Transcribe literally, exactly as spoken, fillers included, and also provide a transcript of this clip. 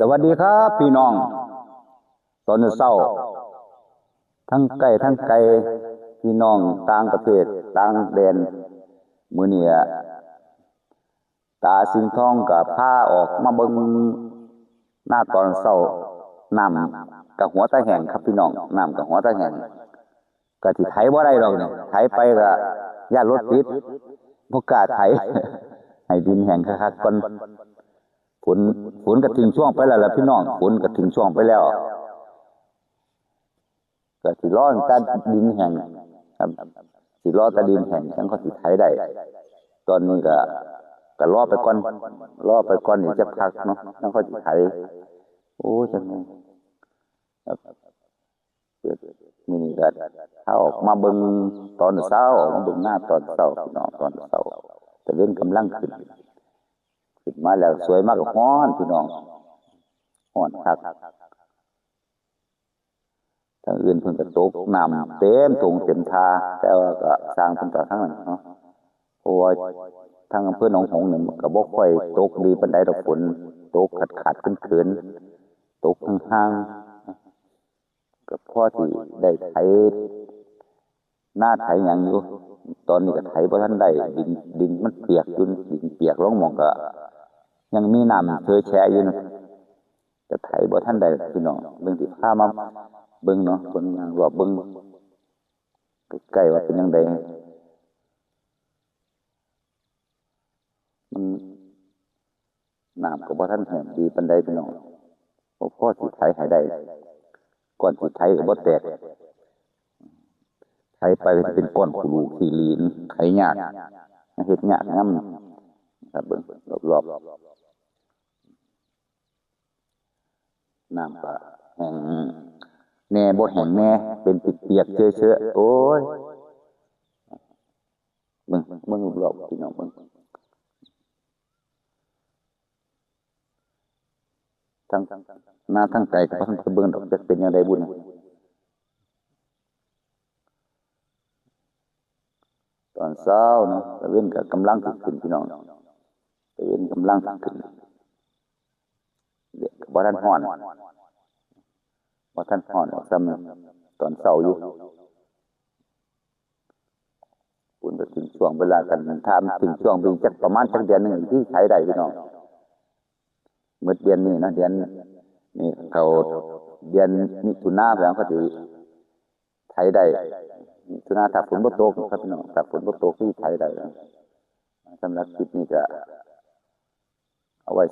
สวัสดีครับพี่น้อง ตอนเช้า ทั้งใกล้ทั้งไกล พี่น้องต่างประเทศต่างแดน มื้อนี้อะ ตาสิงห์ทองก็พาออกมาเบิ่งนาตอนเช้า น้ำกะหัวตาแห้งครับพี่น้อง น้ำกะหัวตาแห้ง ก็สิไถบ่ได้ดอกนี่ ไถไปก็ย้านรถติด บ่กล้าไถ ให้ดินแห้งคักๆก่อน ฝน ฝนก็ทิ้งช่วงไปแล้วล่ะพี่น้อง ฝนก็ทิ้งช่วงไปแล้ว ก็สิรอตั้งแต่ดินแห้งครับ สิรอแต่ดินแห้งจั่งก็สิไถได้ ตอนนี้ก็ ก็รอไปก่อน รอไปก่อนอีกจักพักเนาะ จั่งก็สิไถ โอ้ จั่ง ครับ มื้อนี้ก็ พาออกมาเบิ่งตอนเช้า ออกมาเบิ่งนาตอนเช้าพี่น้อง ตอนเช้า ตะเว็นกำลังขึ้น ขึ้นมาแล้วสวยมากก็ฮ้อนพี่น้อง ฮ้อนคัก ทางอื่นเพิ่นก็ตกน้ำเต็มท่งเต็มท่า แต่ว่าก็ซ่างเพิ่นก็ทางนั้นเนาะ เพราะว่าทางอำเภอหนองหงส์นี่มันก็บ่ค่อยตกดีปานใดดอก ฝนตกขาดๆเขินๆ ตกห่างๆ ก็พอสิได้ไถนาไถหยังอยู่ ตอนนี้ก็ไถบ่ทันได้ ดิน ดินมันเปียกอยู่ ดินเปียกลางหม่องก็ยังมีน้ำเชอะแฉะอยู่นะ ก็ไถบ่ทันได้พี่น้อง เบิ่งสิพามาเบิ่งเนาะ เบิ่งย่างรอบเบิ่งใกล้ๆว่าเป็นจั่งใด มัน น้ำก็บ่ทันแห้งดีปานใดพี่น้อง บ่พอสิไถให้ได้ ก่อนสิไถก็บ่แตก ไถไปก็สิเป็นก้อนขี้หลูขี้หลีน ไถยาก เฮ็ดยากนำ ครับ เบิ่งรอบๆ น้ำก็แห้งแน่บ่แห้งแน่ เป็นเปียกๆเชอะๆ โอ้ย เบิ่ง เบิ่งรอบๆพี่น้อง เบิ่ง ทั้ง นาทั้งไกลก็บ่ทันไปเบิ่งดอก จักเป็นจั่งใดบุญ ตอนเช้าเนาะ ตะเว็นก็กำลังสิขึ้นพี่น้อง ตะเว็นกำลังสิขึ้น แดดก็บ่ทันฮ้อน บ่ทันฮ้อนดอก ส่ำตอนเช้าอยู่ ฝนก็ทิ้งช่วงเวลากัน ถ้ามันทิ้งช่วงไปจักประมาณจักเดือนหนึ่งที่ไถได้พี่น้อง หมดเดือนนี้นะ เดือนนี้เข้าเดือนมิถุนาแล้วก็สิไถได้ มิถุนาถ้าฝนบ่ตกครับพี่น้อง ถ้าฝนบ่ตกที่ไถได้นะ สำหรับคลิปนี้ก็เอาไว้